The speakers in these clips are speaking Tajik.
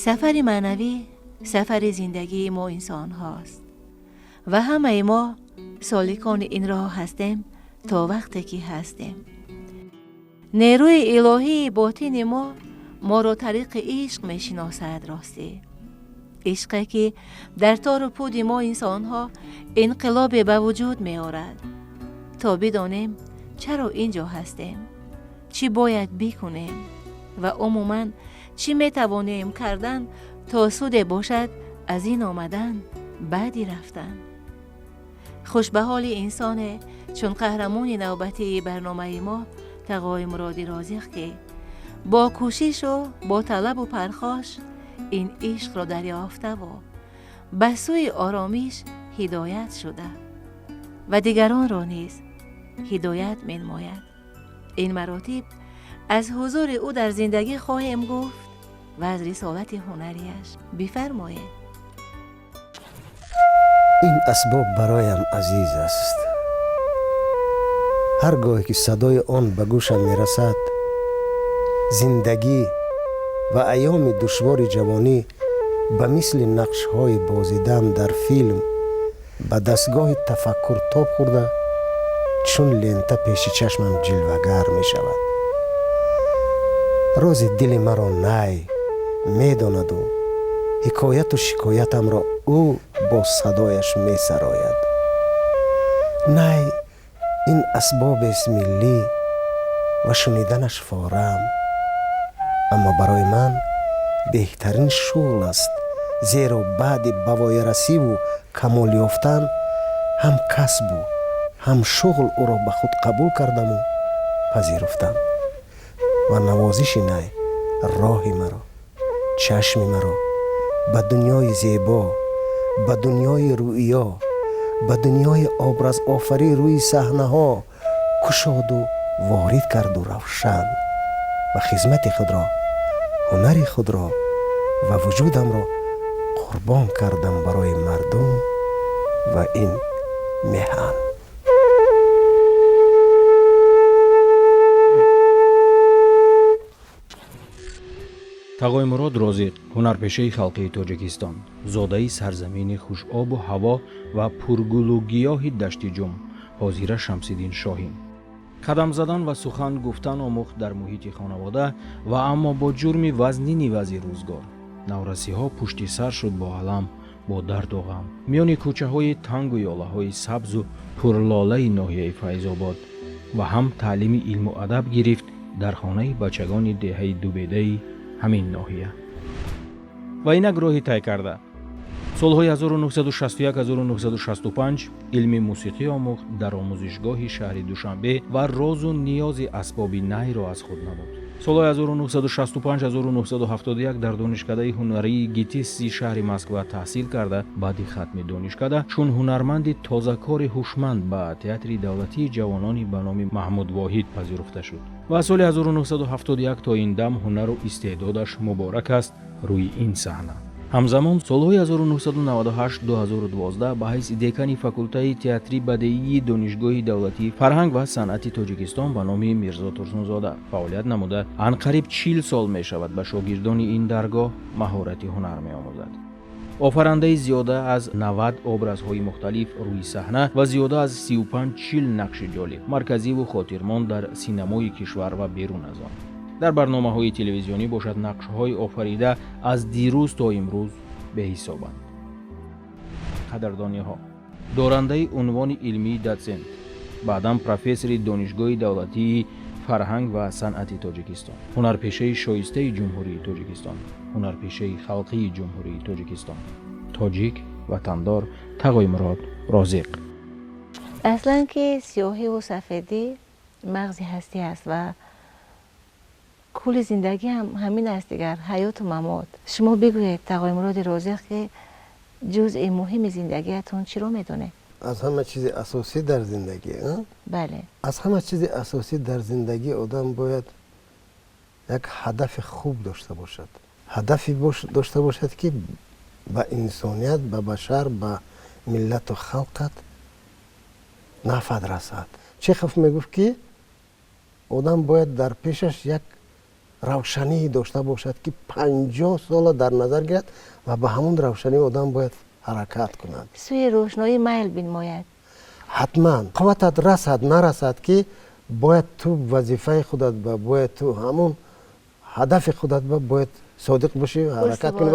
Сафари маънавӣ сафари зиндагии мо инсонҳост ва ҳамаи мо соликони ин роҳ ҳастем то вақте ки ҳастем. Нерӯи илоҳии ботини мо моро тариқи ишқ мешиносад. Ростӣ, ишқе ки дар тору пуди мо инсонҳо инқилобе ба вуҷуд меорад, то бидонем, чаро ин ҷо ҳастем, чӣ бояд бикунем ва умуман чӣ метавонем кардан, то суде бошад аз ин омадан баъди рафтан. Хуш ба ҳоли инсоне чун қаҳрамони навбатии барномаи мо, Тағои Муроди Розиқ, ки бо кӯшишу бо талабу пархош ин ишқро дарёфтаву ба сӯи оромиш ҳидоят шуда ва дигаронро низ ҳидоят менамояд. Ин маротиб аз ҳузури ӯ дар зиндагӣ хоҳем гуфт ва аз рисолати ҳунарияш. Бифармоед. Ин асбоб бароям азиз аст. Ҳар гоҳе ки садои он ба гӯшам мерасад, зиндагӣ ва айёми душвори ҷавонӣ ба мисли нақшҳои бозидан дар филм ба дастгоҳи тафаккур тоб хӯрда, чун лента пеши чашмам ҷилвагар мешавад. Рози дили маро най медонаду ҳикояту шикоятамро ӯ бо садояш месарояд. Най ин асбобест миллӣ ва шуниданаш форам, аммо барои ман беҳтарин шуғл аст, зеро баъди ба воярасиву камол ёфтан ҳам касбу ҳам шуғл ӯро ба худ қабул кардаму пазируфтам ва навозиши най роҳи маро, чашми маро ба дунёи зебо, ба дунёи рӯё, ба дунёи образофарӣ рӯи саҳнаҳо кушоду ворид карду равшан ва хизмати худро, ҳунари худро ва вуҷудамро қурбон кардам барои мардум ва ин меҳан. Тағои Мурод Розиқ, ҳунарпешаи халқии Тоҷикистон, зодаи сарзамини хушобу ҳаво ва пургулу гиёҳи Дашти Ҷум, ҳозира Шамсиддин Шоҳин. Қадам задан ва сухан гуфтан омӯхт дар муҳити хонавода ва аммо бо ҷурми вазнини вазъи рӯзгор наврасиҳо пушти сар шуд, бо алам, бо дарду ғам миёни кӯчаҳои тангу ёлаҳои сабзу пурлолаи ноҳияи Файзобод ва ҳам таълими илму адаб гирифт дар хонаи бачагони деҳаи Дубедаи ҳамин ноҳия. Ва инак роҳи тай карда. Солҳои 1961-1965 илми мусиқӣ омӯхт дар омӯзишгоҳи шаҳри Душанбе ва розу ниёзи асбоби найро аз худ намуд. Солҳои 1965-1971 дар Донишкадаи ҳунарии ГИТИСи шаҳри Москва таҳсил карда, баъди хатми донишкада чун ҳунарманди тозакори ҳушманд ба Театри давлатии ҷавонони ба номи Маҳмуд Воҳид пазируфта шуд ва соли 1971 то ин дам ҳунару истеъдодаш муборак аст рӯи ин саҳна. Ҳамзамон солҳои 1998-2012 ба ҳайси декани факултаи театри бадеии Донишгоҳи давлатии фарҳанг ва санъати Тоҷикистон ба номи Мирзо Турсунзода фаъолият намуда, анқариб 40 сол мешавад ба шогирдони ин даргоҳ маҳорати ҳунар меомӯзад. Офарандаи зиёда аз 90 образҳои мухталиф рӯи саҳна ва зиёда аз 35-40 нақши ҷолиб, марказиву хотирмон дар синамои кишвар ва берун аз он, дар барномаҳои телевизионӣ бошад, нақшҳои офарида аз дирӯз то имрӯз беҳисобанд. Қадрдониҳо: дорандаи унвони илмии дотсент, баъдан профессори Донишгоҳи давлатии фарҳанг ва санъати Тоҷикистон, ҳунарпешаи шоистаи Ҷумҳурии Тоҷикистон, ҳунарпешаи халқии Ҷумҳурии Тоҷикистон, тоҷик ватандор Тағои Мурод Розиқ. Аслан ки сиёҳиву сафедӣ мағзи ҳастӣ аст ва кулли зиндагӣ ҳам ҳамин аст дигар, ҳаёту мамот. Шумо бигӯед, Тағои Муроди Розиқ, ки ҷузъи муҳими зиндагиатон чиро медонед? Аз ҳама чизи асосӣ дар зиндагӣ? Бале. Аз ҳама чизи асосӣ дар зиндагӣ одам бояд як ҳадафи хуб дошта бошад, ҳадафе дошта бошад, ки ба инсоният, ба башар, ба миллату халқат нафъат расад. Чехов мегуфт, ки одам бояд дар пешаш як Равшанӣ дошта бошад, ки 50 сола дар назар гирад ва ба ҳамун равшанӣ одам бояд ҳаракат кунад. Сӯи рӯшноӣ майл бинмояд. Ҳатман, қувватат расад, нарасад, ки бояд ту вазифаи худат ба бояд ту ҳамун ҳадафи худат ба бояд содиқ бошӣ, ҳаракат кунӣ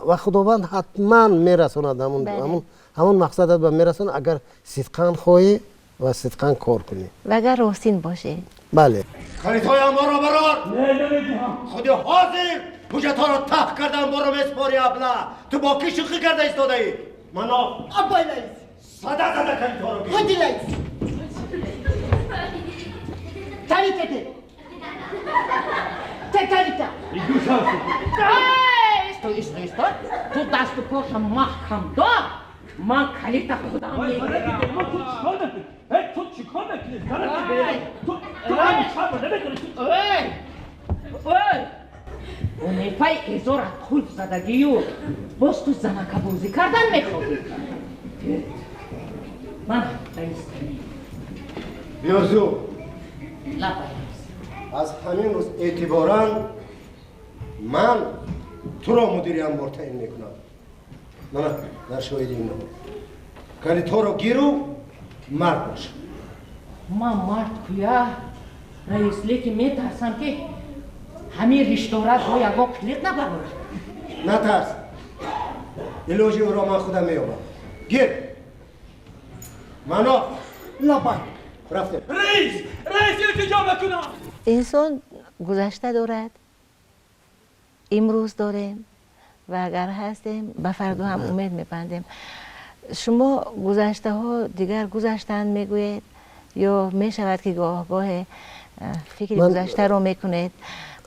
ва Худованд ҳатман мерасонад, ҳамун мақсадат ба мерасонад, агар сидқан хоҳӣ ва сидқан кор кунӣ. Ва агар ростин бошӣ. Бале. Калидҳои амборро барор. Не, намедиҳам. Худи ҳозир ҳуҷҷатҳоро таҳ карда, амборро месупорӣ. Абла, ту бо кӣ шӯхӣ карда истодаӣ? Мано. Абай, раис. Сада зада калидҳоро гир. Худи, раис. Калитете те калита. Стой, стой, стой! Ту дасту поша маҳкам дор, ман калита худам мегирам. Ту чикор мекунӣ? Ту чикор мекунӣ? Ту ҳамин намедонӣ. Эй, эй, унефаи эзора қулф задагию боз ту занакабозӣ кардан мехоҳӣ? Ман, раис. Биёзу. Лабай, раис. Аз ҳамин рӯз эътиборан ман туро мудири амбор таъин мекунам. Мана, дар шоҳиди инҳо, калидҳоро гиру мард бош. Ман мард куя, раис, лекин метарсам, ки ҳамин риштора бо ягон қилиқ набарорад. Натарс, илоҷи ӯро ман худам меёбам. Гир, мано. Лабай. Рафтем. Раис, раис, илтиҷо мекунам. Инсон гузашта дорад, имрӯз дорем ва агар ҳастем, ба фардо ҳам умед мебандем. Шумо гузаштаҳо дигар гузаштанд мегӯед ё мешавад, ки гоҳ-гоҳе фикри гузаштаро мекунед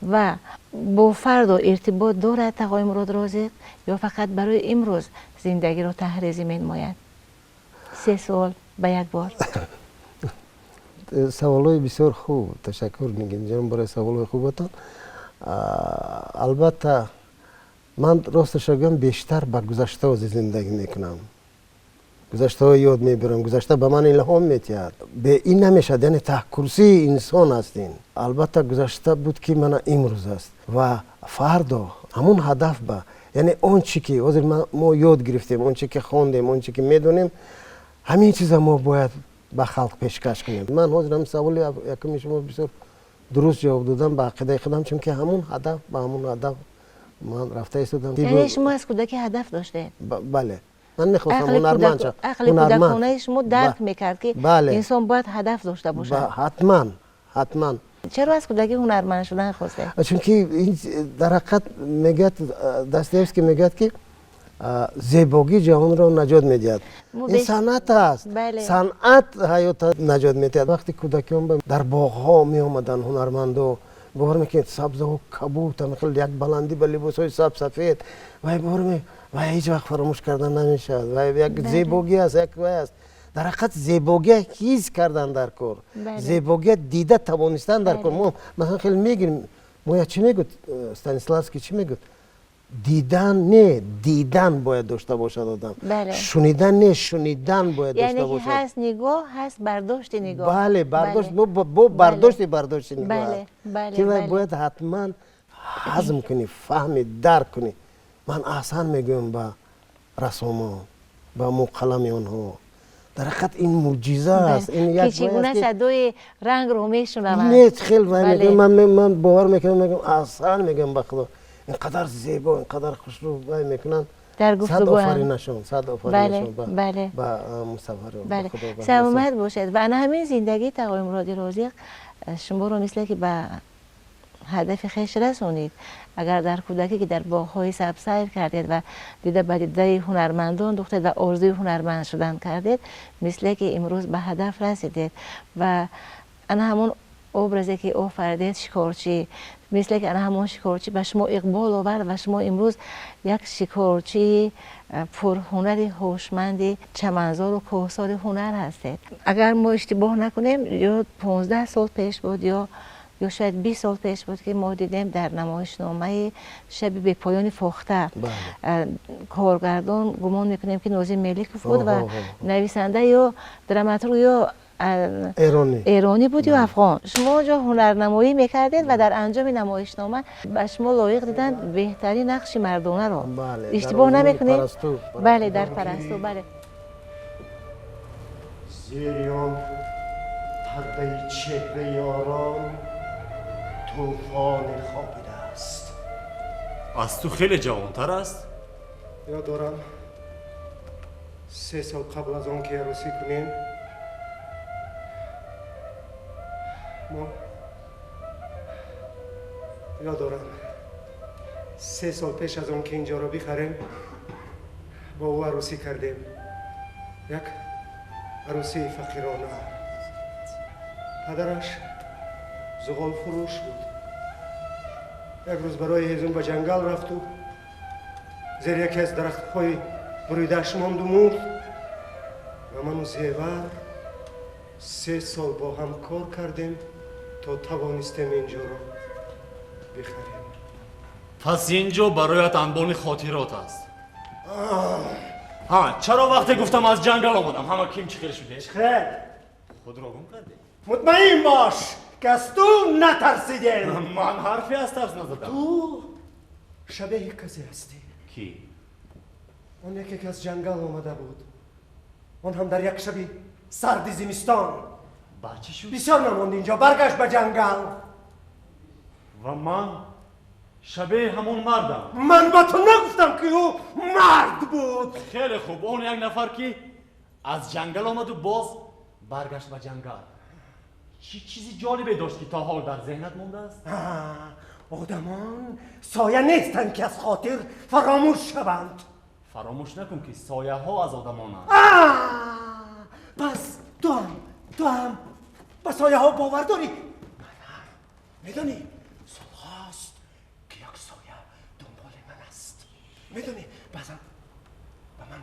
ва бо фардо иртибот дорад Тағои Мурод Розиқ ё фақат барои имрӯз зиндагиро таҳрезӣ менамояд? Се суол ба як бор. Саволҳои бисёр хуб, ташаккур, Нигинҷон, барои саволҳои хубатон. Албатта, ман, росташа гӯям, бештар ба гузашта ҳозир зиндагӣ мекунам, гузаштаҳо ёд мебарам, гузашта ба ман илҳом метиҳад. Бе ин намешавад, яъне таҳкурсии инсон аст ин. Албатта, гузашта буд, ки мана имрӯз аст ва фардо, ҳамун ҳадаф ба, яъне он чи ки ҳозир мо ёд гирифтем, он чи ки хондем, он чи ки медонем, ҳамин чиза мо бояд ба халқ пешкаш кунем. Ман ҳозир ҳам саволи якуми шумо бисёр дуруст ҷавоб додам ба ақидаи худам, чунки ҳамун ҳадаф, ба ҳамун ҳадаф ман рафта истодам. Яъне шумо аз кӯдакӣ ҳадаф доштед? Бале, ман мехостам ҳунарманд шавам. Ақли кӯдаконаи шумо дарк мекард, ки инсон бояд ҳадаф дошта бошад. Ҳатман, ҳатман. Чаро аз кӯдакӣ ҳунарманд шудан хостед? Чунки дар ҳақиқат мегӯяд Достоевский, мегӯяд, ки зебогӣ ҷаҳонро наҷот медиҳад. Ин санъат аст, санъат ҳаётро наҷот медиҳад. Вақте кӯдакиён дар боғҳо меомаданд ҳунармандо, бовар мекунед, сабзаҳо кабуд, хел як баландӣ ба либосҳои саб сафед, вай, бовар, вай ҳеҷ вақт фаромӯш кардан намешавад. Вай як зебогӣ аст, як вай аст. Дар ҳақиқат зебогия ҳис кардан дар кор, зебогия дида тавонистан дар кор. Мо масалан хеле мегирем, мо я чӣ мегӯд э, Станиславский чӣ мегӯд? Дидан не, дидан бояд дошта бошад одам, шунидан не, шунидан бояд дошта бошад. Ҳаст нигоҳ, ҳаст бардошти нигоҳ. Бале, бардошт, бо бардошти нигоҳ, ки вай бояд ҳатман ҳазм кунӣ, фаҳми, дарк кунӣ. Ман аҳсан мегӯям ба рассомон, ба муқалами онҳо. Дар ҳақиқат ин мӯъҷиза аст. Ин як чӣ гуна садои рангро мешунаванд. Не, хел вай мегӯям, ман бовар мекунам, мегӯям, аҳсан мегӯям, ба Худо, ин қадар зебо, ин қадар хушрӯ вай мекунанд. Дар гуфтугӯ офаринашон, сад офаринашон ба Мусаффар. Саломат бошед. Ва ана ҳамин зиндагии Тағои Муроди Розиқ шуморо мисле ки ба ҳадафи хеш расонид. Агар дар кӯдакӣ, ки дар боғҳои сабз сайр кардед ва дида ба дидаи ҳунармандон духтед ва орзуи ҳунарманд шудан кардед, мисле ки имрӯз ба ҳадаф расидед. Ва ана ҳамон образе ки офаридед, шикорчӣ, мисле ки ана ҳамон шикорчӣ ба шумо иқбол овард ва шумо имрӯз як шикорчии пурҳунари ҳушманди чаманзору кӯҳсори ҳунар ҳастед. Агар мо иштибоҳ накунем, ё 15 сол пеш буд ё шояд 20 сол пеш буд, ки мо дидем дар намоишномаи «Шаби бепоёни фохта». Коргардон, гумон мекунем, ки Нозим Меликов буд ва нависанда ё драматург ё Эронӣ буд ё афғон. Шумо онҷо ҳунарнамоӣ мекардед ва дар анҷоми намоишнома ба шумо лоиқ диданд беҳтарин нақши мардонаро. Иштибоҳ намекунед? Бале, дар Парасту, бале. Зери он пардаи чеҳраи ором тӯфоне хобидааст. Аз ту хеле ҷавонтар аст. Ёд дорам, 3 сол қабл аз он ки арӯсӣ кунем, мо ёд дорам, 3 сол пеш аз он ки инҷоро бихарем, бо ӯ арӯсӣ кардем. Як арӯсии фақирона. Падараш зуғолфурӯш буд. Як рӯз барои ҳезум ба ҷангал рафту зери яке аз дарахтҳои буридааш монду мурд ва ману Зевар 3 сол бо ҳам кор кардем то тавонистем инҷоро бихарем. Пас инҷо бароят анбони хотирот аст. Ҳа, чаро вақте гуфтам аз ҷангал омадам, ҳама ким чӣ хел шудед? Хел. Худро гум кардед. Мутмаин бош, ки аз ту натарсидем. Ман ҳарфе аз тарс назадам. Ту шабеҳи касе ҳастӣ. Кӣ? Он яке ки аз ҷангал омада буд. Он ҳам дар як шаби сарди зимистон. Баъд чӣ шуд? Бисёр намонд инҷо, баргашт ба ҷангал. Ва ман шабеҳи ҳамон мардам. Ман ба ту нагуфтам, ки ӯ мард буд. Хеле хуб, он як нафар ки аз ҷангал омаду боз баргашт ба ҷангал. Чӣ чизи ҷолибе дошт, ки то ҳол дар зеҳнат мондааст? Одамон соя нестанд, ки аз хотир фаромӯш шаванд. Фаромӯш накун, ки сояҳо аз одамонанд. Пас ту ҳам ба сояҳо бовар дорӣ? Медонӣ, солҳост, ки як соя дунболи ман аст. Медонӣ, баъзан ба ман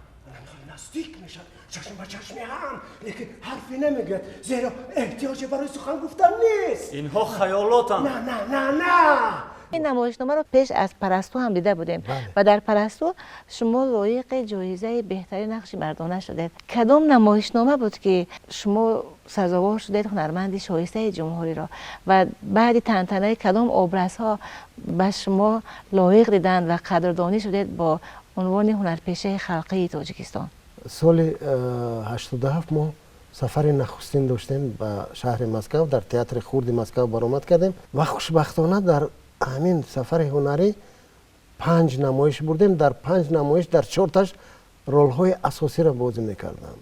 хеле наздик мешавад, чашм ба чашми ҳам, лекин ҳарфе намегӯяд, зеро эҳтиёҷе барои сухан гуфтан нест. Инҳо хаёлотанд. На, на, на, на. Ин намоишномаро пеш аз Парасту ҳам дида будем ва дар Парасту шумо лоиқи ҷоизаи беҳтарин нақши мардона шудед. Кадом намоишнома буд, ки шумо сазовор шудед ҳунарманди шоистаи ҷумҳуриро ва баъди тантанаи кадом образҳо ба шумо лоиқ диданд ва қадрдонӣ шудед бо унвони ҳунарпешаи халқии Тоҷикистон? Соли 87 мо сафари нахустин доштем ба шаҳри Москав, дар театри хурди Москав баромад кардем ва хушбахтона дар ҳамин сафари ҳунарӣ 5 намоиш бурдем. Дар 5 намоиш дар 4таш ролҳои асосиро бозӣ мекардам.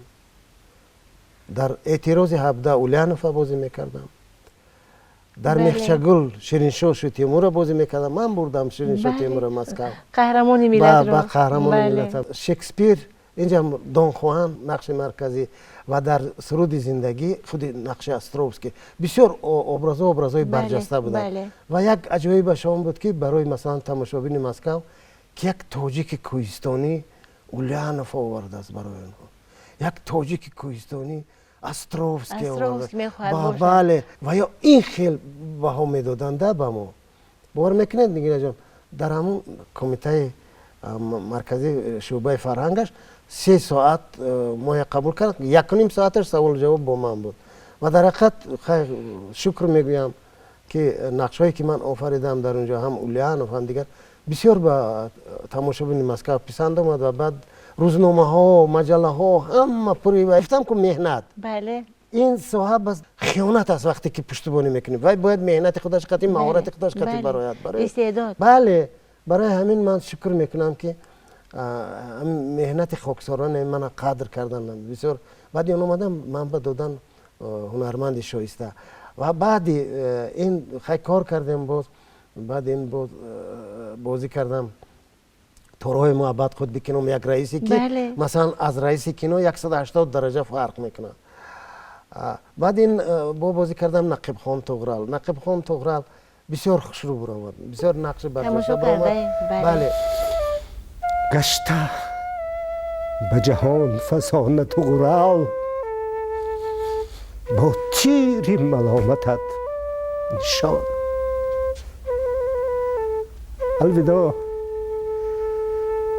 Дар эътирози 17 Ульянова бозӣ мекардам. Дар Мехчагул Шириншоҳ Шӯтемурро бозӣ мекардам. Ман бурдам Шириншоҳ Темурро Москав. Қаҳрамони миллатро. Ба қаҳрамони миллат. Шекспир инҷа Дон Хуан нақши марказӣ ва дар суруди зиндагӣ худи нақши Островский. Бисёр образҳо образҳои барҷаста буданд. Ва як аҷоибаш он буд, ки барои масалан тамошобини Москав, ки як тоҷики кӯҳистонӣ Ульянов овардааст барои онҳо. Як тоҷики кӯҳистонӣ Островский овардааст. Бале, ва ё ин хел баҳо медоданда ба мо. Бовар мекунед, Нигинаҷон, дар ҳамон кумитаи марказии шӯъбаи фарҳангаш 3 соат моя қабул кард, 1.5 соаташ саволу ҷавоб бо ман буд. Ва дар ҳақиқат шукр мегӯям, ки нақшҳое ки ман офаридам дар онҷо, ҳам Ульянов ҳам дигар, бисёр ба тамошобини Москав писанд омад ва баъд рӯзномаҳо, маҷаллаҳо ҳама пури гуфтам ку меҳнат. Ин соҳа бас хиёнат аст вақте ки пуштубонӣ мекунӣ. Вай бояд меҳнати худаш қатъи, маҳорати худаш қатъи барояд. Истеъдод. Бале, барои ҳамин ман шукр мекунам, ки меҳнати хоксороне мана қадр кардан бисёр. Баъди он омадам ман ба додан ҳунарманди шоиста. Ва баъди ин хай кор кардем боз, баъди ин боз бозӣ кардам Торҳои муҳаббат худ бикином, як раисе ки масалан аз раиси кино 180 дараҷа фарқ мекунад. Баъд ин бо бозӣ кардам Нақибхон Туғрал. Нақибхон Туғрал бисёр хушрӯ баромад, бисёр нақши барҷаста баромад. Бале. Гашта ба ҷаҳон фасона Туғрал, бо тири маломатат нишон. Алвидо,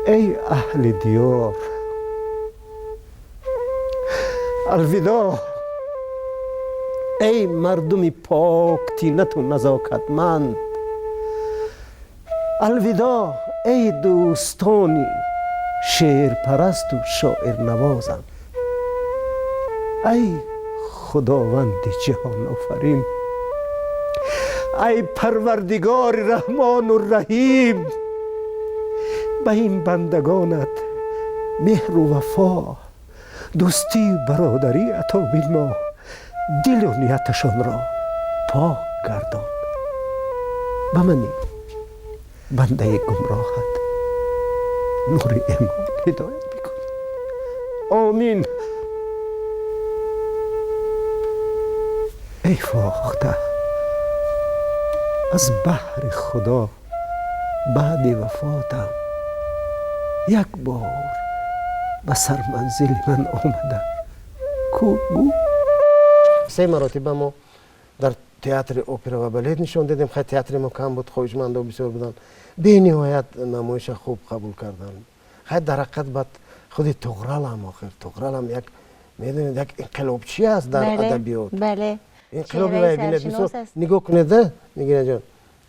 эй аҳли диёр, алвидо. Эй мардуми поктинату назокатманд, алвидоъ, эй дӯстони шеърпарасту шоирнавозам. Ай худованди ҷаҳонофарин, ай парвардигори раҳмону раҳим, ба ин бандагонат меҳру вафо, дӯстию бародарӣ ато бинмо, дилу нияташонро пок гардон. Ба мани бандаи гумроҳат нури имон ҳидоят бикун. Омин. Эй фохта, аз баҳри худо баъди вафотам як бор ба сарманзили ман омада ку гӯ. Се маротиба мо дар театри опера ва балет нишон дидем. Хай, театри мо кам буд, хоҳишмандо бисёр буданд. Бениҳоят намоиша хуб қабул карданд. Хай, дар ҳақиқат баъд худи Туғралам, охир Туғралам як, медонед, як инқилобчӣ аст дар адабиёт. Инқилоби вай бинед, мисол, нигоҳ кунед, Нигинаҷон,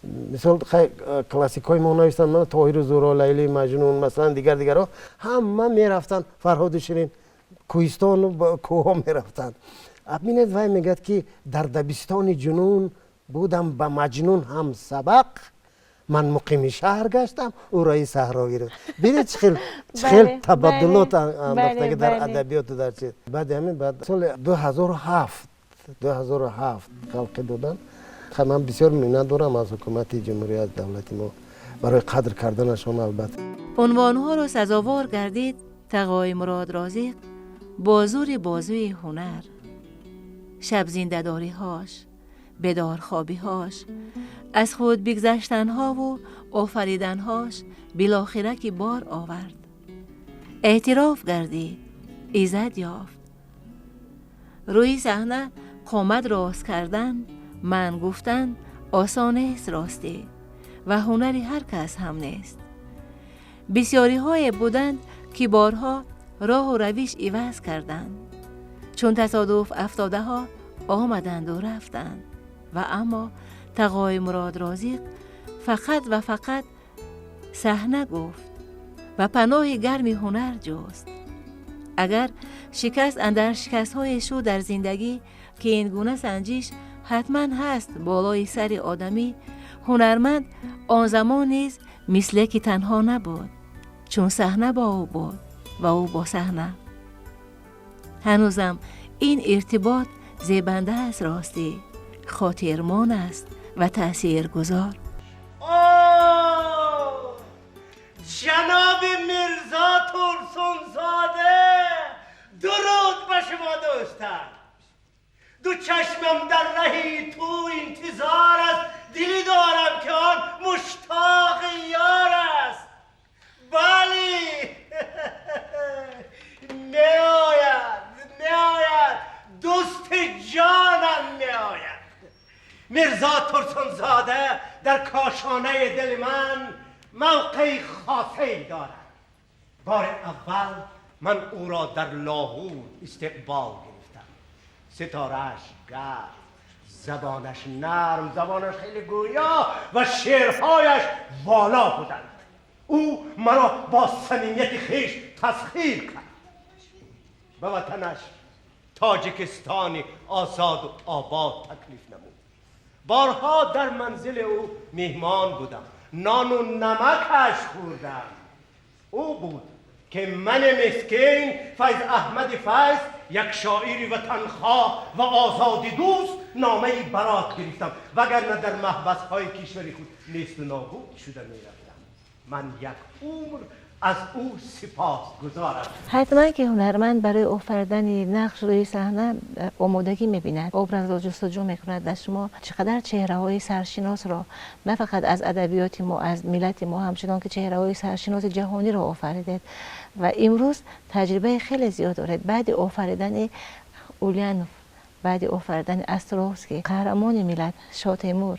мисол, хай, классикҳои мо навистанд, мана Тоҳиру Зуҳро, Лайли Маҷнун, масалан, дигар дигарҳо, ҳама мерафтанд, Фарҳоду Ширин, кӯҳистону кӯҳҳо мерафтанд. Бинед, вай мегӯяд, ки дар дабистони ҷунун будам ба Маҷнун ҳам сабақ, ман муқими шаҳр гаштам, ӯ рои саҳро гирифт. Бинед, чӣ хел, чӣ хел табаддулот андохтаги дар адабиёту дар чиз. Баъди ҳамин, баъд соли 2007, 2007 халқӣ доданд. Ман бисёр миннат дорам аз ҳукумати ҷумҳурӣ, аз давлати мо барои қадр карданашон, албатта. Унвонҳоро сазовор гардид Тағои Мурод Розиқ бо зури бозуи ҳунар. Шабзиндадориҳош, бедорхобиҳош, аз худ бигзаштанҳову офариданҳош билохира ки бор овард, эътироф гардид, иззат ёфт. Рӯи саҳна қомат рост кардан, ман гуфтан осон нест ростӣ, ва ҳунари ҳар кас ҳам нест. Бисёриҳое буданд, ки борҳо роҳу равиш иваз карданд, чун тасодуф афтодаҳо омаданду рафтанд, ва аммо Тағои Мурод Розиқ фақат ва фақат саҳна гуфт ва паноҳи гарми ҳунар ҷуст. Агар шикаст андар шикастҳое шуд дар зиндагӣ, ки ин гуна санҷиш ҳатман ҳаст болои сари одамӣ, ҳунарманд он замон низ мисле ки танҳо набуд, чун саҳна бо ӯ буд ва ӯ бо саҳна. Ҳанӯзам ин иртибот зебанда аст ростӣ, хотирмон аст ва таъсиргузор. Ҷаноби Мирзо Турсунзода, дуруд ба шумо. Дӯстам, ду чашмам дар раҳи ту интизор аст, дилӣ дорам, ки он муштоқи ёр аст. Бале, меояд, меояд, дӯсти ҷонам меояд. Мирзо Турсунзода дар кошонаи дили ман мавқеи хосае дорад. Бори аввал ман ӯро дар Лоҳур истиқбол гирифтам. Ситорааш гарм, забонаш нарм, забонаш хеле гӯё ва шеърҳояш воло буданд. Ӯ маро бо самимияти хеш тасхир кард, ба ватанаш Тоҷикистони озоду обод таклиф намуд. Борҳо дар манзили ӯ меҳмон будам, нону намакаш хӯрдам. Ӯ буд, ки ман мискин, Файз Аҳмади Файз, як шоири ватанхоҳ ва озодидӯст, номаи барот гирифтам, вагарна дар маҳбасҳои кишвари худ несту нобуд шуда мерафтам. Ман як умр аз ӯ сипосгузорам. Ҳатман ки ҳунарманд барои офаридани нақш рӯи саҳна омодагӣ мебинад, образро ҷустуҷӯ мекунад. Дар шумо чӣ қадар чеҳраҳои саршиносро на фақат аз адабиёти мо, аз миллати мо, ҳамчунон ки чеҳраҳои саршиноси ҷаҳониро офаридед ва имрӯз таҷрибаи хеле зиёд доред. Баъди офаридани Улянов, баъди офаридани Островский, қаҳрамони миллат Шотемур,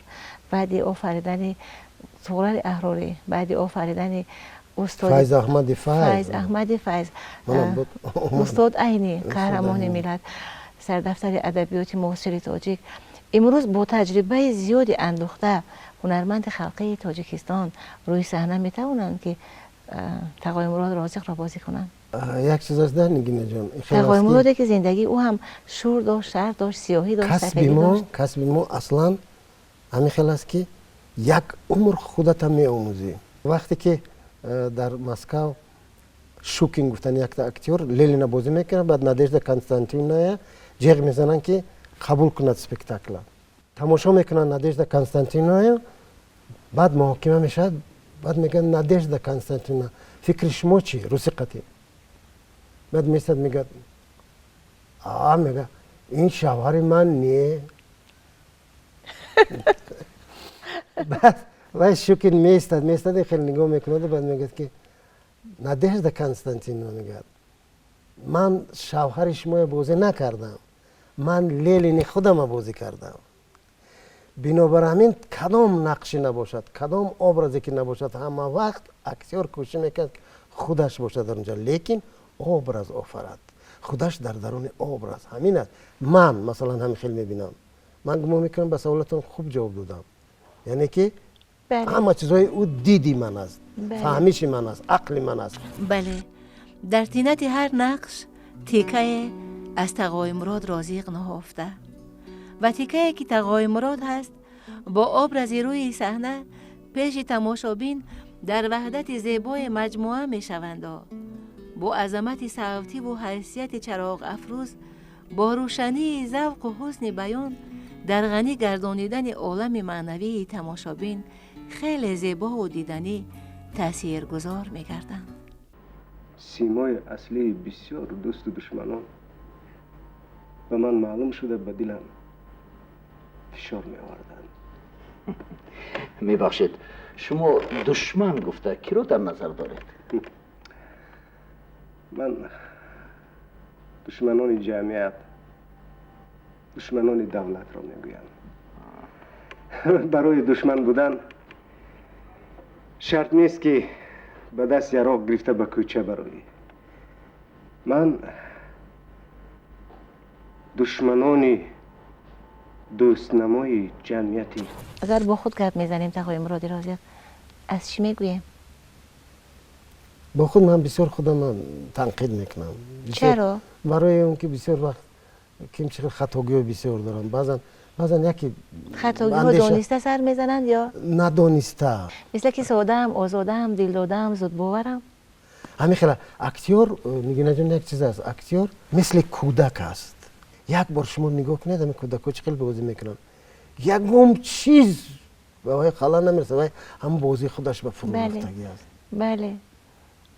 баъди офаридани Туғрали Аҳрорӣ, баъди офаридани Файз Аҳмади Файз, Файз Аҳмади Файз, устод Айнӣ, қаҳрамони миллат. Сардафтари адабиёти муосири тоҷик, имрӯз бо таҷрибаи зиёди андӯхта ҳунарманди халқии Тоҷикистон рӯи саҳна метавонанд, ки Тағои Мурод Розиқро бозӣ кунанд? Як чиз аст да, Нигинаҷон. Тағои Муроде, ки зиндагии ӯ ҳам шур дошт, шар дошт, сиёҳӣ дошт, касби мо, касби мо аслан ҳамин хел аст, ки як умр худата меомӯзӣ. Вақте ки дар Москав Шукин гуфтани якта актёр Ленина бозӣ мекунад, баъд Надежда Константиновная ҷеғ мезананд, ки қабул кунад спектакла. Тамошо мекунанд Надежда Константиновная, баъд муҳокима мешавад. Баъд мегӯяд: «Надежда Константиновна, фикри шумо чӣ?» Русӣ қатӣ. Баъд месад, мегӯяд, а мега: «Ин шавҳари ман не». Баъд вай Шукин меистад, меистад, хеле нигоҳ мекунаду баъд мегӯяд, ки: «Надежда Константиновна, — мегӯяд, — ман шавҳари шумоя бозӣ накардам, ман Ленини худама бозӣ кардам». Бинобар ҳамин, кадом нақше набошад, кадом образе ки набошад, ҳама вақт актёр кӯшиш мекунад, худаш бошад дар онҷа, лекин образ офарад, худаш дар даруни образ. Ҳамин аст. Ман, масалан, ҳамин хел мебинам. Ман гумон мекунам, ба саволатон хуб ҷавоб додам, яъне ки ҳама чизҳои ӯ диди ман аст, фаҳмиши ман аст, ақли ман аст. Бале, дар тинати ҳар нақш тикае аз Тағои Мурод Розиқ ниҳофта ва тикае, ки Тағои Мурод ҳаст, бо образи рӯи саҳна пеши тамошобин дар ваҳдати зебои маҷмӯа мешаванду бо азамати савтиву ҳайсияти чароғафрӯз, бо рӯшании завқу ҳусни баён дар ғанӣ гардонидани олами маънавии тамошобин хеле зебову диданӣ таъсиргузор мегарданд. Симои аслии бисёр дӯсту душманон ба ман маълум шуда, ба дилам фишор меоварданд. Мебахшед, шумо душман гуфта киро дар назар доред? Ман душманони ҷамъият, душманони давлатро мегӯям. Барои душман будан шарт нест, ки ба даст яроқ гирифта ба кӯча бароӣ. Ман душманони дӯстнамои ҷамъияти Агар бо худ гап мезанем, Тағои Муроди Розиқ, аз чӣ мегӯем? Бо худ ман бисёр худам танқид мекунам. Чаро? Барои он ки бисёр вақт ким чӣ хатогиҳо бисёр дорам. Баъзан, баъзан яке Хатогиҳо дониста сар мезананд ё Надониста. Мисле ки содаам, озодаам, дилдодаам, зудбоварам. Ҳамин хела актёр, Нигинаҷон, як чиз аст: актёр мисли кӯдак аст. Як бор шумо нигоҳ кунед, ҳамин кӯдакҳо чӣ хел бозӣ мекунанд, ягон чиз ба вай халал намерасад, вай ҳамн бозии худаш ба фурӯ рафтагӣ аст.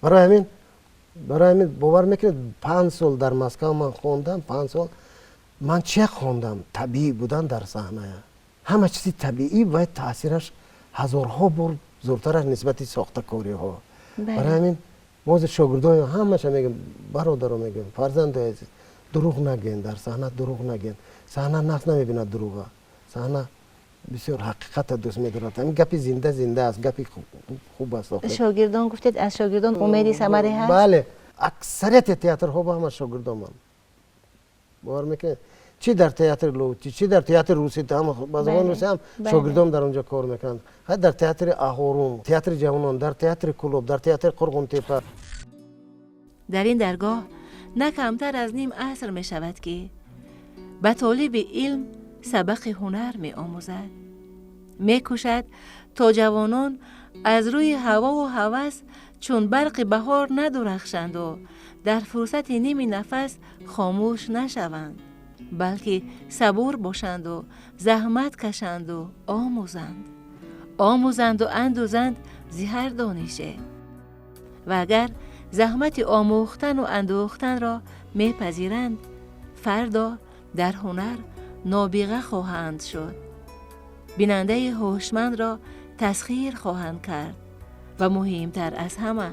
Барои ҳамин бовар мекунед, 5 сол дар Москав ман хондам, 5 сол ман чия хондам? Табиӣ будан дар саҳная. Ҳама чизи табиӣ вай таъсираш ҳазорҳо бор зуртар аст нисбати сохтакориҳо. Барои ҳамин мо шогирдои ҳамаша мегӯем: бародаро, мегӯем, фарзандои азиз, дурӯғ нагӯен дар саҳна, дурӯғ нагӯен. Саҳна нағз намебинад дурӯға, саҳна бисёр ҳақиқата дӯст медорад. Ҳамин гапи зинда зинда аст, гапи хуб аст. Шогирдон гуфтед, аз шогирдон умеди самаре ҳаст? Бале, аксарияти театрҳо ба ҳама шогирдоманд, бовар мекунед? Чӣ дар театри Лоҳутӣ, чӣ дар театри русӣ, ба забони русӣ ҳам шогирдон дар онҷо кор мекунанд, дар театри Аҳорум, театри ҷавонон, дар театри Кӯлоб, дар театри Қурғонтепа. Дар ин даргоҳ на камтар аз ним аср мешавад, ки ба толиби илм сабақи ҳунар меомӯзад. Мекӯшад, то ҷавонон аз рӯи ҳавову ҳавас чун барқи баҳор надурахшанду дар фурсати ними нафас хомӯш нашаванд, балки сабур бошанду заҳмат кашанду омӯзанд, омӯзанду андӯзанд зи ҳар донише. Ва агар заҳмати омӯхтану андӯхтанро мепазиранд, фардо дар ҳунар нобиға хоҳанд шуд, бинандаи ҳушмандро тасхир хоҳанд кард ва муҳимтар аз ҳама,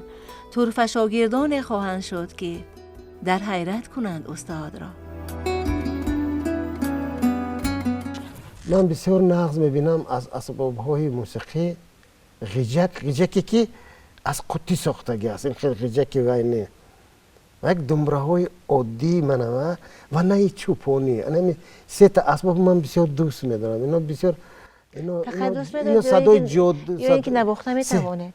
турфашогирдоне хоҳанд шуд, ки дар ҳайрат кунанд устодро. Ман бисёр нағз мебинам аз асбобҳои мусиқӣ ғиҷак, ғиҷаке, ки аз қуттӣ сохтагӣ аст. Ин хел ғиҷаки вай не. Ва як думбраҳои оддии манава ва наи чӯпонӣ. Анами сета асбоб ман бисёр дӯст медорам. Ино бисёр ино садои ҷод. Ё ин ки навохта метавонед?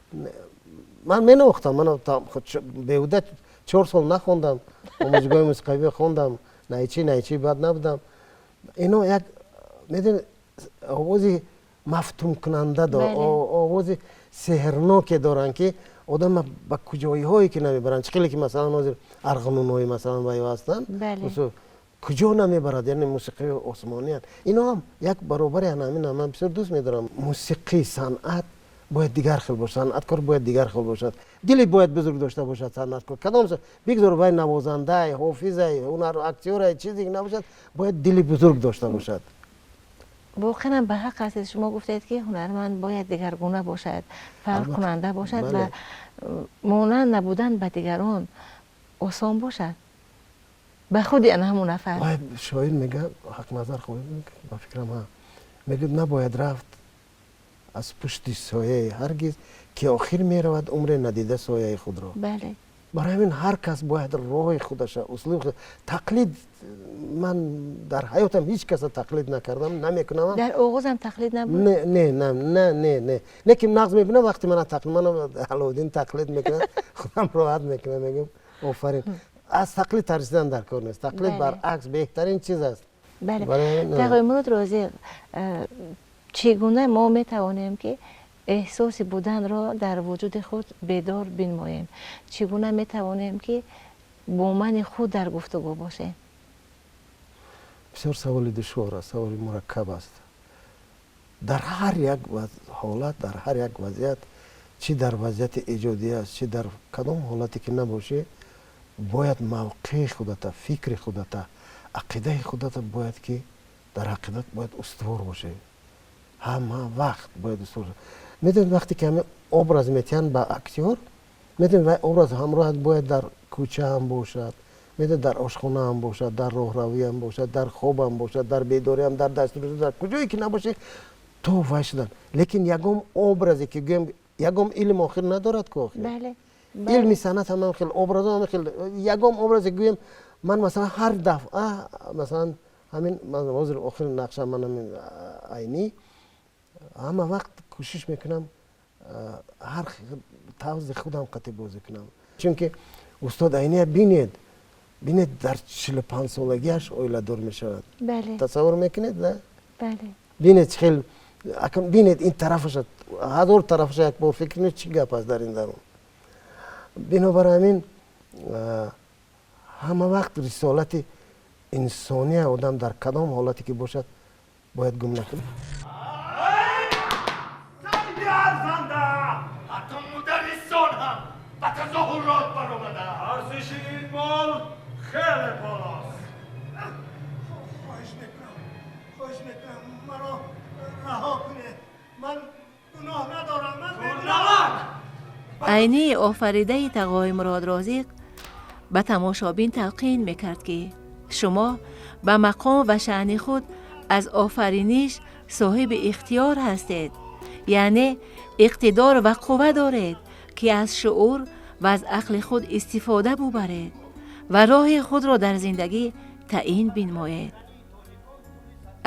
Ман менавохтам. Ман беҳуда 4 сол нахондам. Омӯзгоҳи мусиқавӣ хондам. Найчи бад набудам. Ино як медонед овози мафтункунанда дор, овози сеҳрноке доранд, ки одам ба куҷоиҳое ки намебаранд. Чӣ хеле ки масалан ҳозир арғунунҳои масалан ваё ҳастанд, куҷо намебарад, яъне мусиқии осмониянд. Ино ҳам як баробари ҳамин. Ман бисёр дӯст медорам. Мусиқӣ, санъат бояд дигар хел бошад, санъаткор бояд дигар хел бошад, дили бояд бузург дошта бошад санъаткор. Кадом бигзор вай навозандай, ҳофизай, ҳунар, актёрай, чизе набошад, бояд дили бузург дошта бошад. Воқеан ба ҳақ ҳастед. Шумо гуфтед, ки ҳунарманд бояд дигаргуна бошад, фарқкунанда бошад ва монанд набудан ба дигарон осон бошад ба худи ана ҳамон нафар. Шоир мегӯяд, Ҳақназар хоҳед, ба фикрам, мегӯяд, набояд рафт аз пушти сояи ҳаргиз, ки охир меравад умре надида сояи худро. Барои ҳамин ҳар кас бояд роҳи худаша, услуби худ. Тақлид ман дар ҳаётам ҳеҷ каса тақлид накардам, намекунам. Дар оғозам тақлид набуд? Не, не, не, не, не. Лекин нағз мебинам вақте мана тақлид, мана Аловуддин тақлид мекунад, худам роҳат мекунам, мегӯям офарин. Аз тақлид тарсидан дар кор нест. Тақлид баръакс беҳтарин чиз аст. Бале. Тағои Розиқ, чӣ гуна мо метавонем, ки эҳсоси буданро дар вуҷуди худ бедор бинмоем? Чӣ гуна метавонем, ки бо мани худ дар гуфтугӯ бошем? Бисёр саволи душвор аст, саволи мураккаб аст. Дар ҳар як ҳолат, дар ҳар як вазъият, чӣ дар вазъияти эҷодӣ аст, чӣ дар кадом ҳолате ки набошӣ, бояд мавқеи худата, фикри худата, ақидаи худата бояд ки дар ҳақиқат бояд устувор бошӣ. Ҳама вақт бояд устувор. Медонед, вақте ки ҳамин образ метиҳанд ба актёр, медонед, вай образ ҳамроҳат бояд дар кӯча ҳам бошад, медонед, дар ошхона ҳам бошад, дар роҳравӣ ҳам бошад, дар хоб ҳам бошад, дар бедорӣ ҳам, дар дастурӯзӣ, дар куҷое ки набошӣ, то вай шудан. Лекин ягон образе ки гӯем, ягон илм охир надорад ку охир. Илми санъат ҳам хел, образо ҳам хел. Ягон образе гӯем, ман масалан ҳар дафъа, масалан ҳамин ҳозир охири нақша ман ҳамин Айнӣ, ҳама вақт кӯшиш мекунам ҳар тавзи худам қатъи бозӣ кунам. Чунки устод Айния бинед, бинед, дар 45 солагиаш оиладор мешавад. Тасаввур мекунед, на? Бинед, чӣ хел, бинед ин тарафаша, ҳазор тарафаша як бор фикр кунед, чӣ гап аст дар ин дарун. Бинобар ҳамин ҳама вақт рисолати инсония одам дар кадом ҳолате ки бошад бояд гум накунад. Арзиши ин мол хеле болост. Хоҳиш мекунам, хоҳиш мекунам, маро раҳо кунед. Ман гуноҳ надорам. Ман намак. Айнии офаридаи Тағои Мурод Розиқ ба тамошобин талқин мекард, ки шумо ба мақом ва шаъни худ аз офариниш соҳиби ихтиёр ҳастед, яъне иқтидор ва қувва доред, ки аз шуур ва аз ақли худ истифода бубаред ва роҳи худро дар зиндагӣ таъин бинмоед.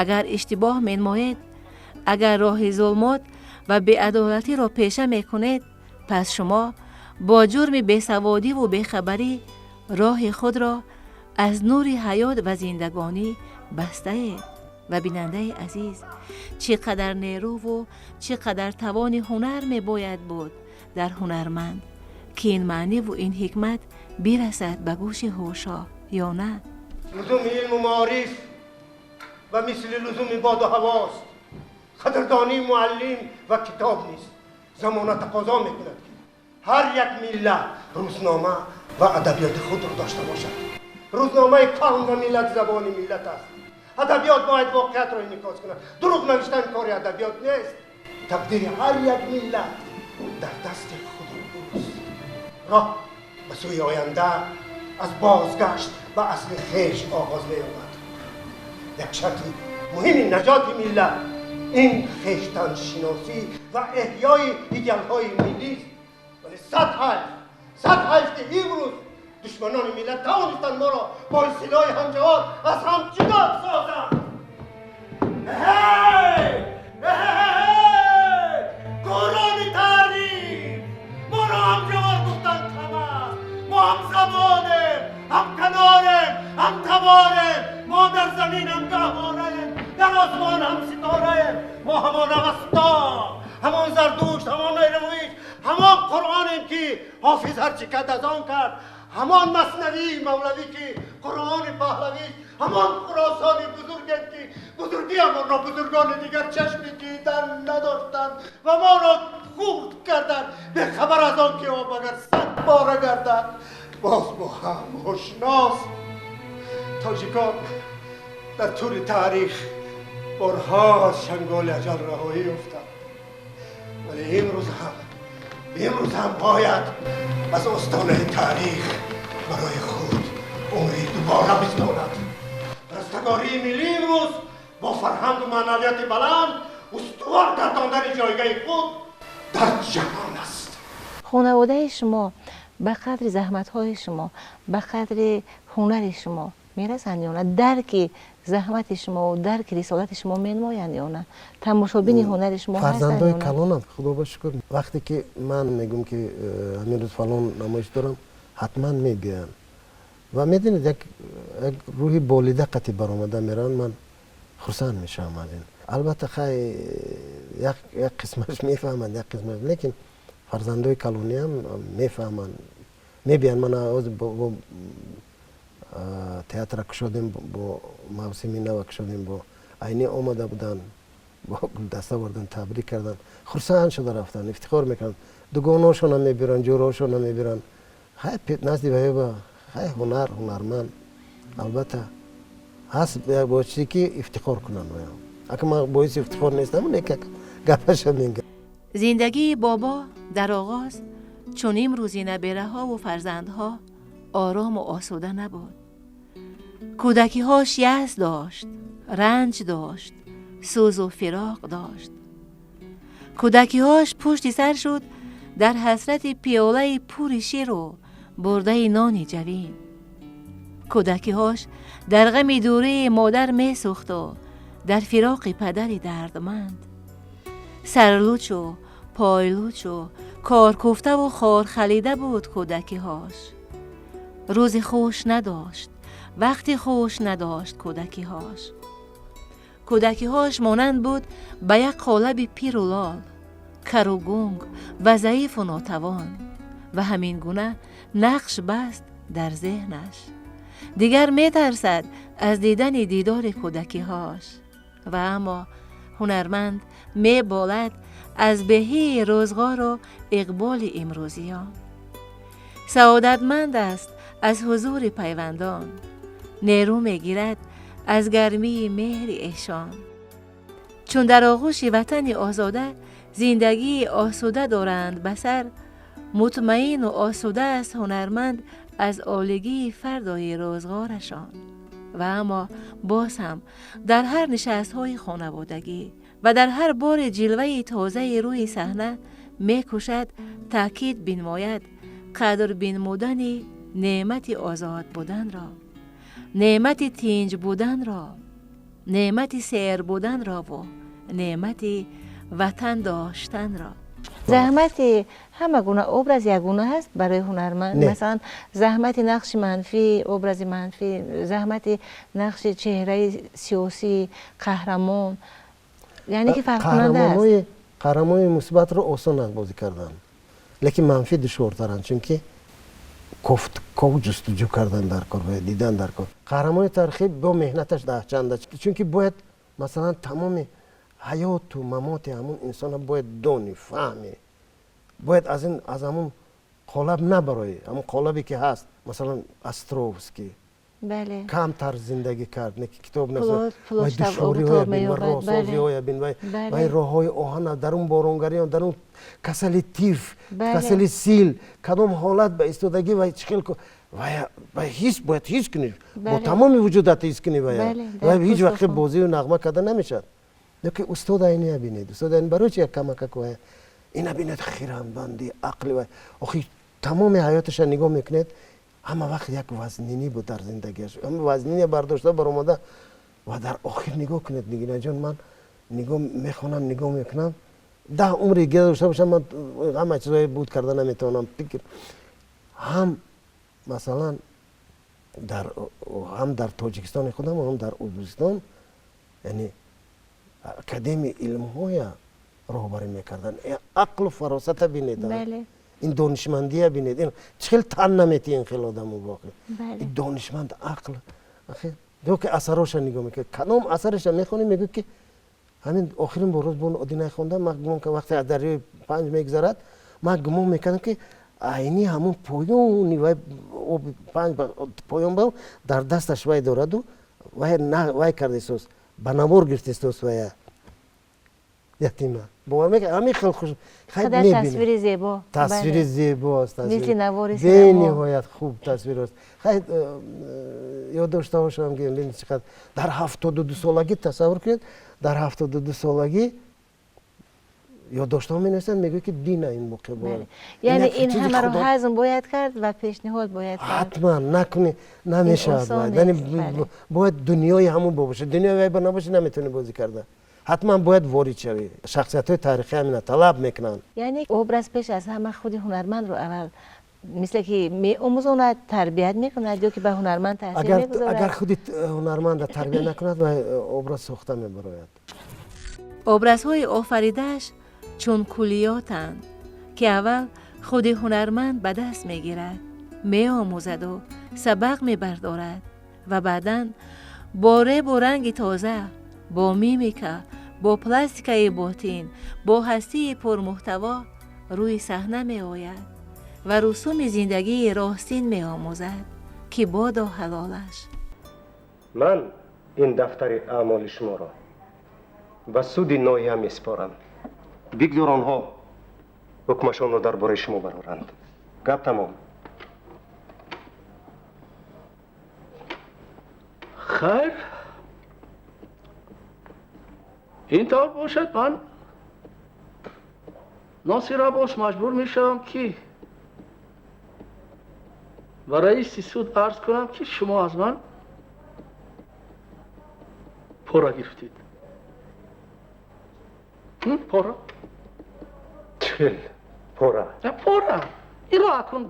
Агар иштибоҳ менмоед, агар роҳи зулмот ва беадолатиро пеша мекунед, пас шумо бо ҷурми бесаводиву бехабарӣ роҳи худро аз нури ҳаёт ва зиндагонӣ бастаед. Ва бинандаи азиз, чӣ қадар нерӯву чӣ қадар тавони ҳунар мебояд буд дар ҳунарманд, ки ин маъниву ин ҳикмат бирасад ба гӯши ҳушо ё на? Лузуми илму маориф ва мисли лузуми боду ҳавост. Қадрдонии муаллим ва китоб низ замона тақозо мекунад, ки ҳар як миллат рӯзнома ва адабиёти худро дошта бошад. Рӯзномаи қавм ва миллат забони миллат аст. Адабиёт бояд воқеиятро инъикос кунад. Дурӯғ навиштан кори адабиёт нест. Тақдири ҳар як миллат дар дасти худи ӯст. Роҳ ба сӯи оянда аз бозгашт ба асли хеш оғоз меёбад. Як шарти муҳими наҷоти миллат ин хештаншиносӣ ва эҳёи идеалҳои миллист. Вале сад ҳайф, сад ҳайф, ки имрӯз Душманони миллат тавонистанд моро бо истилоҳи ҳамҷавор аз ҳам ҷудо созанд. Эҳей! Эҳей! Кӯрони таърих! Моро ҳамҷавор гуфтан кам аст. Мо ҳамзабонем, ҳамканорем, ҳамтаборем. Мо дар замин ҳам гаҳвораем, дар осмон ҳам ситораем. Мо ҳамон Авасто, ҳамон Зардушт, ҳамон Эравиш, ҳамон Қуръонем, ки Ҳофиз ҳарчи кард, аз он кард, ҳамон Маснавии Мавлавӣ, ки Қуръони паҳлавист, ҳамон Хуросони бузургем, ки бузургиамонро бузургони дигар чашми дидан надоштанд ва моро хурд карданд, бехабар аз он ки об агар 100 бора гардад, боз бо ҳам ошност. Тоҷикон дар тӯли таърих борҳо аз чанголи аҷал раҳоӣ ёфтанд, вале имрӯз ҳам бояд аз остонаи таърих барои худ умри дубора бистонад. Растагории миллӣ имрӯз бо фарҳангу маънавияти баланд устувор гардондани ҷойгаҳи худ дар ҷаҳон аст. Хонаводаи шумо ба қадри заҳматҳои шумо, ба қадри ҳунари шумо мерасанд ё на? Дарки заҳмати шумо, дарки рисолати шумо менамоянд ё на? Тамошобини ҳунари шумо Фарзандои калонам, худо ба шукр, вақте ки ман мегӯм, ки ҳамин рӯз фалон намоиш дорам, ҳатман мебиёянд ва медонед, як рӯҳи болида қатӣ баромада мераванд. Ман хурсанд мешавам аз ин. Албатта, хай, як қисмаш мефаҳманд, як қисмаш, лекин фарзандои калониам мефаҳманд, мебиёянд. Ман ҳозир бо театра кушодем, бо мавсими нава кушодем, бо Айнӣ омада буданд, бо гулдаста бурдан, табрик карданд, хурсанд шуда рафтанд, ифтихор мекунанд. Дугонаошона мебиранд, ҷӯраошона мебиранд. Хай, назди ваёба, хай, ҳунар, ҳунарманд, албатта, ҳаст бо чизе ки ифтихор кунанд. Ваё ака ман боиси ифтихор нестам, не, гапаша мегам. Зиндагии бобо дар оғоз чун имрӯзи набераҳову фарзандҳо орому осуда набуд. Кӯдакиҳош яс дошт, ранҷ дошт, сӯзу фироқ дошт. Кӯдакиҳош пушти сар шуд дар ҳасрати пиёлаи пури ширу бурдаи нони ҷавин. Кӯдакиҳош дар ғами дурии модар месӯхту дар фироқи падари дардманд. Сарлучу пойлучу коркӯфтаву хорхалида буд кӯдакиҳош. Рӯзи хуш надошт, вақти хуш надошт кӯдакиҳош. Кӯдакиҳош монанд буд ба як қолаби пиру лол, кару гунг ва заифу нотавон ва ҳамин гуна нақш баст дар зеҳнаш. Дигар метарсад аз дидани дидори кӯдакиҳош. Ва аммо ҳунарманд меболад аз беҳии рӯзғору иқболи имрӯзиён. Саодатманд аст аз ҳузури пайвандон, нерӯ мегирад аз гармии меҳри эшон. Чун дар оғӯши ватани озода зиндагии осуда доранд ба сар, мутмаину осуда аст ҳунарманд аз олигии фардои рӯзғорашон. Ва аммо боз ҳам дар ҳар нишастҳои хонаводагӣ ва дар ҳар бори ҷилваи тозаи рӯи саҳна мекӯшад таъкид бинмояд қадр бинмудани неъмати озод буданро, неъмати тинҷ буданро, неъмати сер буданрову неъмати ватан доштанро. Заҳмати ҳама гуна образ ягона ҳаст барои ҳунарманд? Масалан, заҳмати нақши манфӣ, образи манфӣ, заҳмати нақши чеҳраи сиёсӣ, қаҳрамон, яъне ки фарқкунанда аст? Қаҳрамони мусбатро осон аст бозӣ кардан, лекин манфӣ душвортаранд, чунки кофтков, ҷустуҷӯ кардан дар кор ва дидан дар кор. Қаҳрамони таърихӣ бо меҳнаташ даҳчанда, чунки бояд, масалан, тамоми ҳаёту мамоти ҳамун инсона бояд дони, фаҳми, бояд аз ҳамун қолаб набароӣ, ҳамун қолабе ки ҳаст. Масалан, Островский камтар зиндагӣ кард, не ки китоб, вай душвориҳоя бин ва роҳсозиҳоя бин, вай роҳҳои оҳана, дар он боронгарион, дар он касали тиф, касали сил, кадом ҳолат ба истодагӣ, вай чӣ хел вай ҳис бояд ҳис кунӣ, бо тамоми вуҷудат ҳис кунӣ. Вай ҳеҷ вақте бозию нағма карда намешавад. Лекин устод Айния бинед, устод Айни барои чи як камакак вай ина бинед, хирамбанди, ақли вай, охи тамоми ҳаёташа нигоҳ мекунед. Ҳама вақт як вазнинӣ буд дар зиндагиаш, вазнине бардошта баромада. Ва дар охир нигоҳ кунед, Нигинаҷон, ман нигоҳ мехонам, нигоҳ мекунам, 10 умри гира дошта бошам, ман ҳама чизҳое буд карда наметавонам. Фикр ҳам, масалан, ҳам дар Тоҷикистони худам, ҳам дар Ӯзбекистон, яъне Академияи илмҳоя роҳбарӣ мекарданд. Ақлу фаросата бинед, ин донишмандия бинед, чӣ хел тан намети ин хел одаму боқӣ. Ин донишманд, ақл ки асароша нигоҳ мекунад, кадом асареша мехонӣ, мегӯ ки ҳамин охирин бор рӯз бо Одинай хондам, ман гумон кардам, вақте аз дарёи Панҷ мегузарад, ман гумон мекардам, ки айни ҳамун поёни вай, оби Панҷ поён ба дар дасташ вай дораду вай вай кардесост, ба навор гирифтесост вая ятима. Бовар мекард, ҳамин хел хуш. Тасвири зебо. Тасвири зебо аст, мисли навори. Бениҳоят хуб тасвир аст. Хай, ёд дошта бошам, ки бинед, чӣ қадр дар 72 солагӣ, тасаввур кунед, дар 72 солагӣ ёддоштҳо менависанд, мегӯяд, ки дина ин воқеа. Яъне ин ҳамаро ҳазм бояд кард ва пешниҳод бояд кард. Ҳатман, накунӣ намешавад. Бояд дунёи ҳамун бошад, дунёи вай ба набошӣ, наметавонӣ бозӣ карда. Ҳатман бояд ворид шавӣ. Шахсиятҳои таърихӣ ҳамина талаб мекунанд. Яъне образ пеш аз ҳама худи ҳунармандро аввал мисле ки меомӯзонад, тарбият мекунад ё ки ба ҳунарманд таъсир мегузорад. Агар худи ҳунарманда тарбия накунад, вай образ сохта мебарояд. Образҳои офаридааш чун куллиётанд, ки аввал худи ҳунарманд ба даст мегирад, меомӯзаду сабақ мебардорад ва баъдан бо ребу ранги тоза, бо мимика, бо пластикаи ботин, бо ҳастии пурмуҳтаво рӯи саҳна меояд ва русуми зиндагии ростин меомӯзад, ки бодо ҳалолаш. Ман ин дафтари аъмоли шуморо ба суди ноҳия месупорам. Бигзор онҳо ҳукмашонро дар бораи шумо бароранд. Гап тамом. Хайр, ин тавр бошад, ман, Носир Аббос, маҷбур мешавам, ки ба раиси суд арз кунам, ки шумо аз ман пора гирифтед, пора. Чӣ пора? Пора. Инро акнун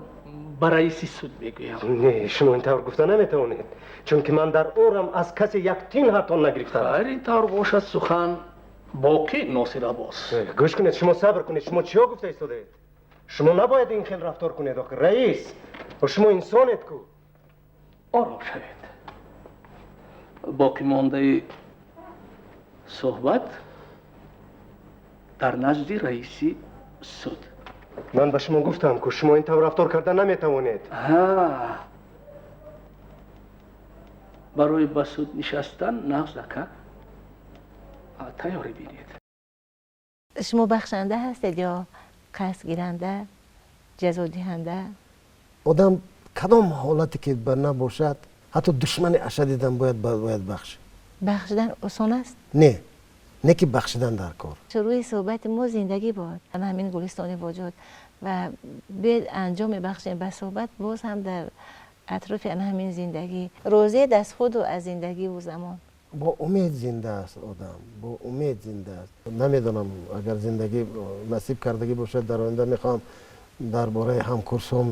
ба раиси суд мегӯям. Не, шумо ин тавр гуфта наметавонед, чунки ман дар орам аз касе як тин ҳатто нагирифтам. Хайр, ин тавр бошад, сухан боқӣ, Носир Аббос. Гӯш кунед, шумо сабр кунед. Шумо чиё гуфта истодаед? Шумо набояд ин хел рафтор кунед, охир раис, шумо инсонед ку. Ором шавед. Боқӣ мондаи суҳбат дар назди раиси суд. Ман ба шумо гуфтам ку, шумо ин тавр рафтор карда наметавонед. Барои ба суд нишастан нағзака тайёрӣ бинед. Шумо бахшанда ҳастед ё қасдгиранда, ҷазодиҳанда? Одам кадом ҳолате ки ба набошад, ҳатто душмани ашадидам бояд бахш. Бахшидан осон аст? Не, не ки бахшидан дар кор. Шурӯи суҳбати мо зиндагӣ буд, ана ҳамин гулистони вуҷуд, ва биёед анҷом мебахшем ба суҳбат боз ҳам дар атрофи ана ҳамин зиндагӣ. Розиед аз худу аз зиндагиву замон? Бо умед зинда аст одам, бо умед зинда аст. Намедонам, агар зиндагӣ насиб кардагӣ бошад, дар оянда мехоҳам дар бораи ҳамкурсом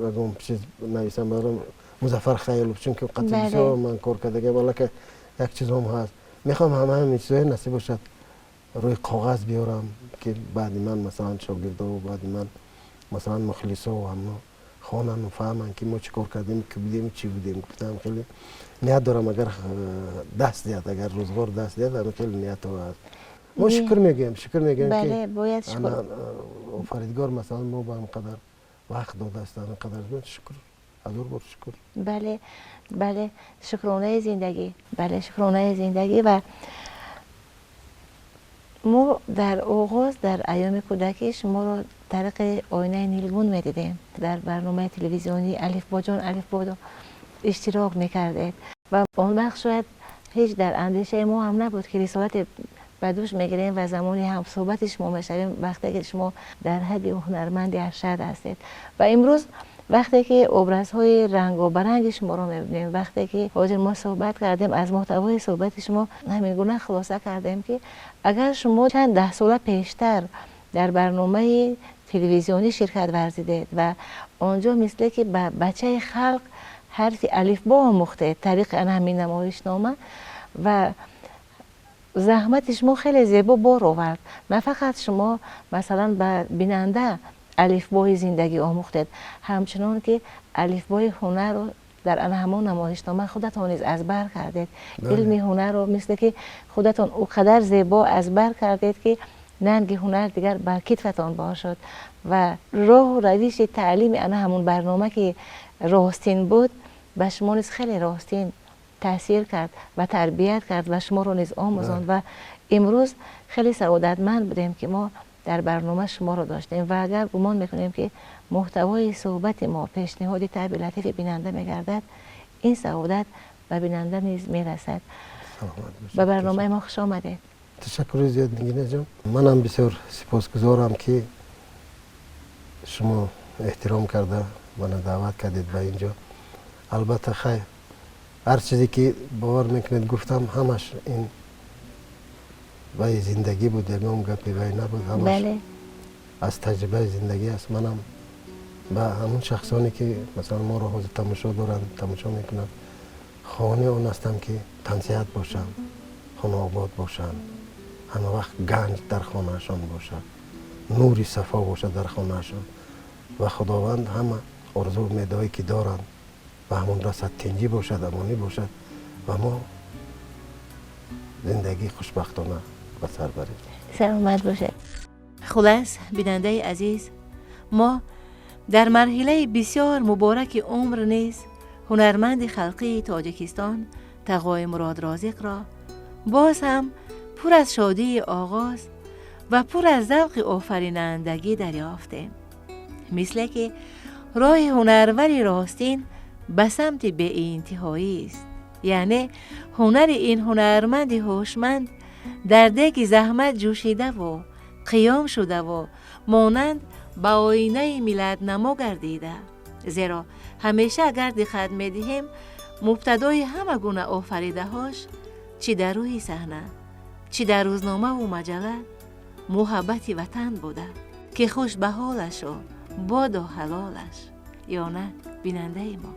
ягон чиз нависам, баром Музаффар Хаёлов, чунки қати бисёр ман кор кардагиам, аллакай як чизҳом ҳаст. Мехоҳам ҳама ҳамин чизҳое насиб бошад, рӯи коғаз биёрам, ки баъди ман, масалан, шогирдову баъди ман, масалан, мухлисову ҳамно хонанд, фаҳманд, ки мо чӣ кор кардем, ки будем, чӣ будем. Гуфтам, хеле ният дорам, агар даст диҳад, агар рӯзғор даст диҳад, ҳамин хеле ниятҳо ҳаст. Мо шукр мегӯем, шукр мегӯем, ки Офаридгор, масалан, мо ба ҳам қадар вақт додааст, ҳамин қадар шукр, ҳазор бор шукр. Бале, шукронаи зиндагӣ, бале, шукронаи зиндагӣ. Ва мо дар оғоз, дар айёми кӯдакӣ, шуморо тариқи оинаи нилгун медидем. Дар барномаи телевизионии Алифбоҷон Алифбодо иштирок мекардед ва он вақт шояд ҳеҷ дар андешаи мо ҳам набуд, ки рисолате ба дӯш мегирем ва замони ҳамсӯҳбати шумо мешавем, вақте ки шумо дар ҳадди ҳунарманди аршад ҳастед. Ва имрӯз Вақте ки образҳои рангобаранги шуморо мебинем, вақте ки ҳозир мо суҳбат кардем, аз муҳтавои суҳбати шумо ҳамин гуна хулоса кардем, ки агар шумо чанд даҳсола пештар дар барномаи телевизионӣ ширкат варзидед ва он ҷо мисле ки ба бачаи халқ ҳарфи алифбо омӯхтед тариқи ана ҳамин намоишнома, ва заҳмати шумо хеле зебо бор овард. На фақат шумо, масалан, ба бинанда алифбои зиндагӣ омӯхтед, ҳамчунон ки алифбои ҳунарро дар ана ҳамон намоишнома худатон низ аз бар кардед. Илми ҳунарро мисле ки худатон ӯ қадар зебо аз бар кардед, ки нанги ҳунар дигар бар китфатон бошад ва роҳу равиши таълими ана ҳамон барнома, ки ростин буд, ба шумо низ хеле ростин таъсир кард ва тарбият кард ва шуморо низ омӯзонд. Ва имрӯз хеле саодатманд будем, ки мо дар барнома шуморо доштем, ва агар гумон мекунем, ки муҳтавои суҳбати мо пешниҳоди табъи латифи бинанда мегардад, ин саодат ба бинанда низ мерасад. Ба барномаи мо хуш омадед. Ташаккури зиёд, Нигинаҷон. Манам бисёр сипосгузорам, ки шумо эҳтиром карда мана даъват кардед ба ин ҷо. Албатта, хай, ҳар чизе ки, бовар мекунед, гуфтам, ҳамаш ин вай зиндагӣ буд, ягон гапи вай набуд, ҳамаш аз таҷрибаи зиндагӣ аст. Манам ба ҳамун шахсоне, ки масалан моро ҳозир тамошо доранд, тамошо мекунанд, хоҳони он ҳастам, ки тансиҳат бошанд, хонаобод бошанд, ҳама вақт ганҷ дар хонаашон бошад, нури сафо бошад дар хонаашон ва Худованд ҳама орзу умедҳое, ки доранд, ба ҳамон расад, тинҷӣ бошад, амонӣ бошад ва мо зиндагии хушбахтона ба сар барем. Саломат бошед. Хулас, бинандаи азиз, мо дар марҳилаи бисёр мубораки умр низ ҳунарманди халқии Тоҷикистон Тағои Мурод Розиқро боз ҳам пур аз шодии оғоз ва пур аз завқи офаринандагӣ дарёфтем, мисле ки роҳи ҳунарвари ростин ба самти беинтиҳоист, яъне ҳунари ин ҳунарманди ҳушманд дар деги заҳмат ҷӯшидаву қиём шудаву монанд ба оинаи миллатнамо гардида. Зеро ҳамеша агар диққат медиҳем, мубтадои ҳама гуна офаридаҳош, чӣ дар рӯи саҳна, чӣ дар рӯзномаву маҷалла, муҳаббати ватан буда, ки хуш ба ҳолашу бодо ҳалолаш. Ё на, бинандаи мо?